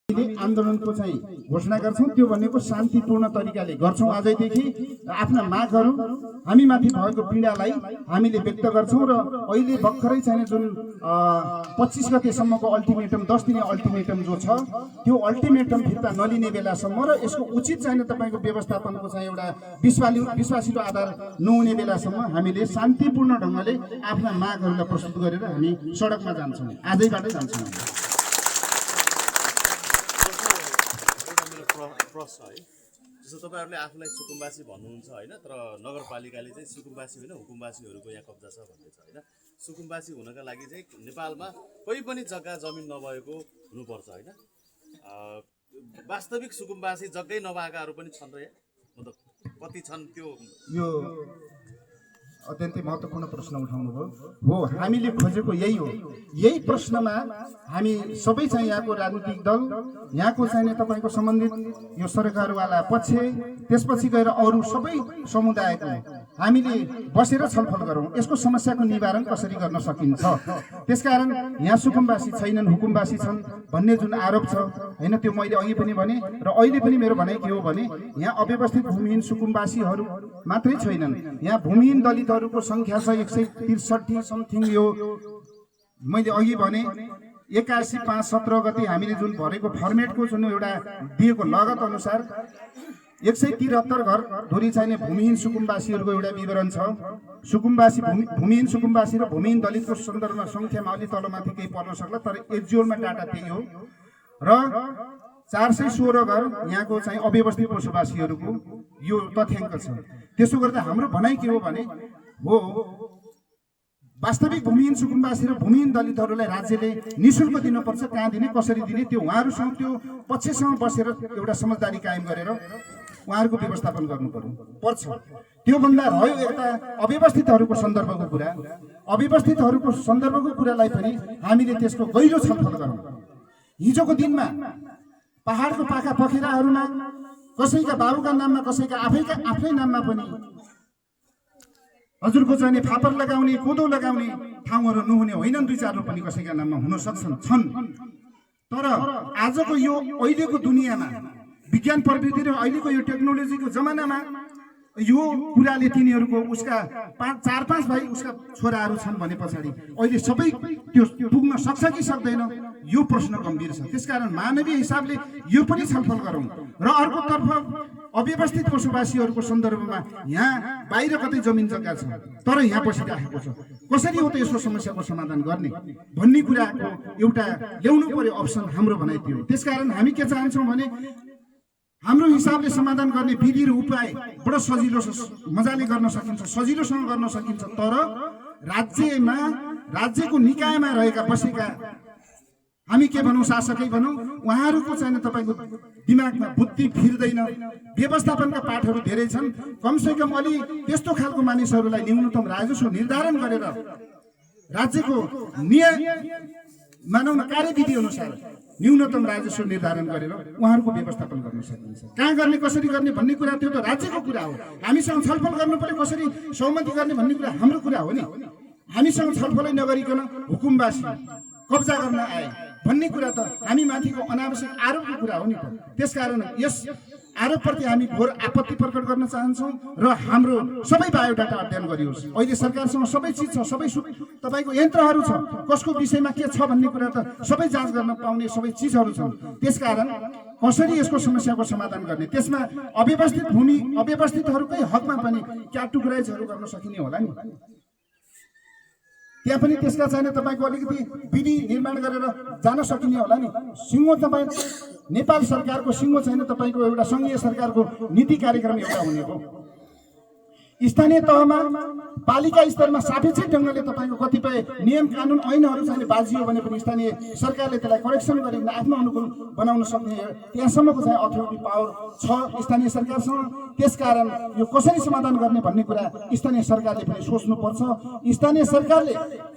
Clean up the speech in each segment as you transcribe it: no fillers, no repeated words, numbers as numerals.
आन्दोलनको चाहिँ घोषणा गर्छौं त्यो भनेको शान्तिपूर्ण तरिकाले गर्छौं। आजैदेखि आफ्ना मागहरू हामीमाथि भएको पीडालाई हामीले व्यक्त गर्छौं र अहिले भर्खरै चाहिँ जुन 25 गतेसम्मको अल्टिमेटम 10 दिने अल्टिमेटम जो छ त्यो अल्टिमेटम फिर्ता नलिने बेलासम्म र यसको उचित चाहिँ तपाईको व्यवस्थापनको चाहिँ एउटा विश्वासिलो आधार नहुने बेलासम्म हामीले शान्तिपूर्ण ढंगले आफ्ना मागहरूलाई प्रस्तुत गरेर हामी सडकमा जान्छौं। आजैबाटै जान्छौं। प्रश्न है जस्तो तपाईहरुले आफूलाई सुकुम्बासी भन्नुहुन्छ हैन, तर नगरपालिकाले चाहिँ सुकुम्बासी हैन हुकुमबासीहरुको यहाँ कब्जा छ भन्ने छ हैन। सुकुम्बासी हुनका लागि चाहिँ नेपालमा कोही पनि जग्गा जमिन नभएको हुनुपर्छ हैन। वास्तविक सुकुम्बासी जग्गै नभएकाहरु पनि छन् र मतलब कति छन् त्यो यो अत्यन्तै महत्त्वपूर्ण प्रश्न उठाउनु भयो। हो, हामीले खोजेको यही हो। यही प्रश्नमा हामी सबै चाहिँ यहाँको राजनीतिक दल, यहाँको चाहिँ तपाईको सम्बन्धित यो सरकारवाला पक्ष, त्यसपछि गएर अरु सबै समुदायको हामीले बसेर छलफल गरौँ यसको समस्याको निवारण कसरी गर्न सकिन्छ। त्यसकारण यहाँ सुकुम्बासी छैनन् हुकुमबासी छन् भन्ने जुन आरोप छ हैन, त्यो मैले अघि पनि भने र अहिले पनि मेरो भनाइ के हो भने यहाँ अव्यवस्थित भूमिहीन सुकुम्बासीहरू मात्रै छैनन्, यहाँ भूमिहीन दलितहरूको संख्या छ 163 समथिङ। यो मैले अघि भने 81/5/17 गते हामीले जुन भरेको फर्मेटको जुन एउटा दिएको लगत अनुसार 173 घर धुरी चाहिने भूमिहीन सुकुम्बासीहरूको एउटा विवरण छ। सुकुम्बासी भूमिहीन सुकुम्बासी र भूमिहीन दलितको सन्दर्भमा संख्यामा अलि तलमाथि केही पर्न सक्ला, तर एक्जुअलमा डाटा त्यही हो। र 416 घर यहाँको चाहिँ अव्यवस्थित बसोबासीहरूको यो तथ्याङ्क छ। त्यसो गर्दा हाम्रो भनाइ के हो भने हो वास्तविक भूमिहीन सुकुम्बासी र भूमिहीन दलितहरूलाई राज्यले निशुल्क दिनुपर्छ। कहाँ दिने, कसरी दिने, त्यो उहाँहरूसँग त्यो पक्षसँग बसेर एउटा समझदारी कायम गरेर उहाँहरूको व्यवस्थापन गर्नु पर्छ। त्यो भन्दा रह्यो एउटा अव्यवस्थितहरूको सन्दर्भको कुरा, अव्यवस्थितहरूको सन्दर्भको कुरालाई पनि हामीले त्यसको गहिरो छलफल गरौँ। हिजोको दिनमा पहाडको पाखा पखेराहरूमा कसैका बाबुका नाममा, कसैका आफ्नै नाममा पनि हजुरको चाहिँ फापर लगाउने, कोदो लगाउने ठाउँहरू नहुने होइनन्, 2-4 पनि कसैका नाममा हुन छन्। तर आजको यो अहिलेको दुनियाँमा विज्ञान प्रविधि र अहिलेको यो टेक्नोलोजीको जमानामा यो कुराले तिनीहरूको उसका 4-5 भाइ उसका छोराहरू छन् भने पछाडि अहिले सबै त्यो पुग्न सक्छ कि सक्दैन, यो प्रश्न गम्भीर छ। त्यसकारण मानवीय हिसाबले यो पनि छलफल गरौँ। र अर्कोतर्फ अव्यवस्थित बसोबासीहरूको सन्दर्भमा यहाँ बाहिर कतै जमिन जग्गा छ तर यहाँ बसिराखेको छ, कसरी हो त यसको समस्याको समाधान गर्ने भन्ने कुराको एउटा ल्याउनु पर्यो अप्सन। हाम्रो भनाइ त्यो। त्यसकारण हामी के चाहन्छौँ भने हाम्रो हिसाबले समाधान गर्ने विधि र उपाय बडो सजिलो मजाले गर्न सकिन्छ, सजिलोसँग गर्न सकिन्छ। तर राज्यमा राज्यको निकायमा रहेका बसेका हामी के भनौँ, शासकै भनौँ, उहाँहरूको चाहिँ तपाईको दिमागमा बुद्धि फिर्दैन। व्यवस्थापनका पाठहरू धेरै छन्। कमसेकम अलि त्यस्तो खालको मानिसहरूलाई न्यूनतम राजस्व निर्धारण गरेर राज्यको मानौ न कार्यविधि अनुसार न्यूनतम राजस्व निर्धारण गरेर उहाँहरूको व्यवस्थापन गर्न सकिन्छ। कहाँ गर्ने, कसरी गर्ने भन्ने कुरा त्यो त राज्यको कुरा हो। हामीसँग छलफल गर्नु पर्यो कसरी सहमति गर्ने भन्ने कुरा हाम्रो कुरा हो नि। हामीसँग छलफलै नगरिकन हुकुमबासी कब्जा गर्न आए भन्ने कुरा त हामी माथिको अनावश्यक आरोपको कुरा हो नि त। त्यसकारण यस आरोपप्रति हामी घोर आपत्ति प्रकट गर्न चाहन्छौँ र हाम्रो सबै बायोडाटा अध्ययन गरियोस्। अहिले सरकारसँग सबै चिज छ, सबै तपाईको यन्त्रहरू छ, कसको विषयमा के छ भन्ने कुरा त सबै जाँच गर्न पाउने सबै चिजहरू छन्। त्यसकारण कसरी यसको समस्याको समाधान गर्ने, त्यसमा अव्यवस्थित भूमि अव्यवस्थितहरूकै हकमा पनि क्याटेगोराइजहरू गर्न सकिने होला नि। त्यहाँ पनि त्यसका चाहिँ तपाईको अलिकति विधि निर्माण गरेर जान सकिने होला नि। सिङ्गो तपाईँ नेपाल सरकारको सिङ्गो छैन, तपाईको एउटा सङ्घीय सरकारको नीति कार्यक्रम एउटा हुने हो। स्थानीय तहमा पालिका स्तरमा सापेक्ष ढङ्गले तपाईको कतिपय नियम कानुन ऐनहरू चाहिँ बाजियो भने पनि स्थानीय सरकारले त्यसलाई करेक्सन गरिकन आफ्नो अनुकूल बनाउन सक्ने त्यहाँसम्मको चाहिँ अथोरिटी पावर छ स्थानीय सरकारसँग। त्यसकारण यो कसरी समाधान गर्ने भन्ने कुरा स्थानीय सरकारले पनि सोच्नुपर्छ। स्थानीय सरकारले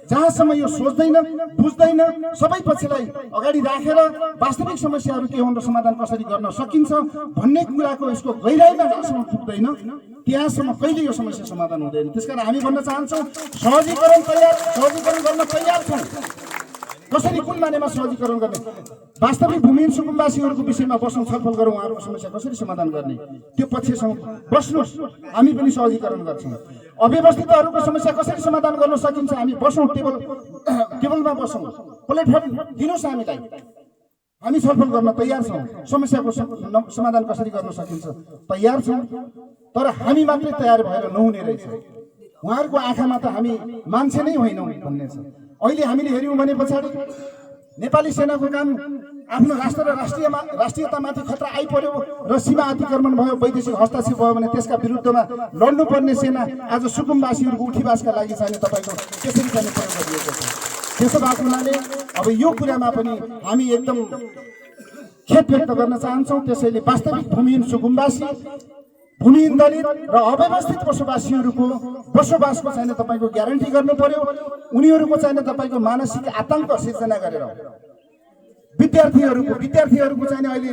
जहाँसम्म यो सोच्दैन, बुझ्दैन, सबै पक्षलाई अगाडि राखेर वास्तविक समस्याहरू के हुन् र समाधान कसरी गर्न सकिन्छ भन्ने कुराको यसको गहिराइमा जहाँसम्म पुग्दैन त्यहाँसम्म कहिले यो समस्या समाधान हुँदैन। त्यसकारण हामी भन्न चाहन्छौँ सहजीकरण गर्न तयार छौँ। कसरी कुन मानेमा सहजीकरण गर्ने, वास्तविक भूमिहीन सुकुम्बासीहरूको विषयमा बस्नु, छलफल गरौँ, उहाँहरूको समस्या कसरी समाधान गर्ने, त्यो पक्षसँग बस्नुहोस्, हामी पनि सहजीकरण गर्छौँ। अव्यवस्थितहरूको समस्या कसरी समाधान गर्न सकिन्छ, हामी बसौँ, टेबलमा बसौँ, प्लेटफर्म दिनुहोस् हामीलाई, हामी छलफल गर्न तयार छौँ। समस्याको समाधान कसरी गर्न सकिन्छ तयार छौँ, तर हामी मात्रै तयार भएर नहुने रहेछ। उहाँहरूको आँखामा त हामी मान्छे नै होइनौँ भन्ने छ। अहिले हामीले हेऱ्यौँ भने पछाडि नेपाली सेनाको काम आफ्नो राष्ट्र र राष्ट्रियतामाथि खतरा आइपर्यो र सीमा अतिक्रमण भयो, वैदेशिक हस्तक्षेप भयो भने त्यसका विरुद्धमा लड्नुपर्ने सेना आज सुकुम्बासीहरूको उठीवासका लागि चाहिँ तपाईँको त्यसरी चाहिँ प्रयोग गरिएको छ। त्यसो भएको हुनाले अब यो कुरामा पनि हामी एकदम खेद व्यक्त गर्न चाहन्छौँ। त्यसैले वास्तविक भूमिहीन सुकुम्बासी, भूमिहीन दलित र अव्यवस्थित बसोबासीहरूको बसोबासको चाहिँ तपाईँको ग्यारेन्टी गर्नु पर्यो। उनीहरूको चाहिँ तपाईँको मानसिक आतंक सिर्जना गरेर विद्यार्थीहरूको चाहिँ अहिले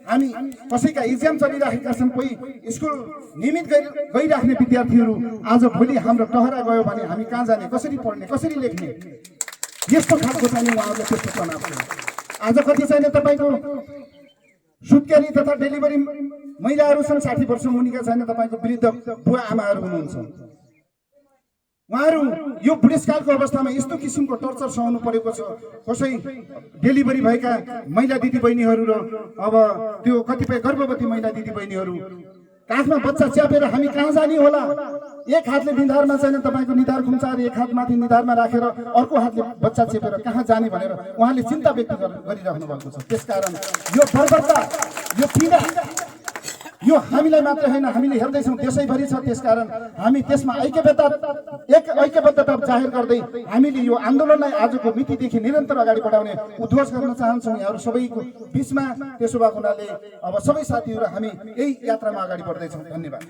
हामी कसैका इक्जाम चलिरहेका छन्, कोही स्कुल नियमित गइराख्ने विद्यार्थीहरू आज भोलि हाम्रो टहरा गयो भने हामी कहाँ जाने, कसरी पढ्ने, कसरी लेख्ने, यस्तो खालको चाहिँ उहाँहरूले त्यस्तो तनाव छ। आज कति चाहिँ तपाईँको सुत्केरी तथा डेलिभरी महिलाहरू छन्, 60 वर्ष मुनिका छैन तपाईँको वृद्ध बुवा आमाहरू हुनुहुन्छ। उहाँहरू यो बुढेसकालको अवस्थामा यस्तो किसिमको टर्चर सहनु परेको छ। कसै डेलिभरी भएका महिला दिदीबहिनीहरू र अब त्यो कतिपय गर्भवती महिला दिदीबहिनीहरू काखमा बच्चा च्यापेर हामी कहाँ जाने होला, एक हातले निधारमा चाहिँ तपाईँको निधार खुम्चाएर एक हात माथि निधारमा राखेर अर्को हातले बच्चा चेपेर कहाँ जाने भनेर उहाँले चिन्ता व्यक्त गरिराख्नु भएको छ। त्यसकारण यो बर्बरता, यो पीडा यो हामीलाई मात्र होइन, हामीले हेर्दैछौँ देशैभरि छ। त्यसकारण हामी त्यसमा ऐक्यबद्धता जाहेर गर्दै हामीले यो आन्दोलनलाई आजको मितिदेखि निरन्तर अगाडि बढाउने उद्घोष गर्न चाहन्छौँ यहाँहरू सबैको बिचमा। त्यसो भएको हुनाले अब सबै साथीहरू हामी यही यात्रामा अगाडि बढ्दैछौँ। धन्यवाद।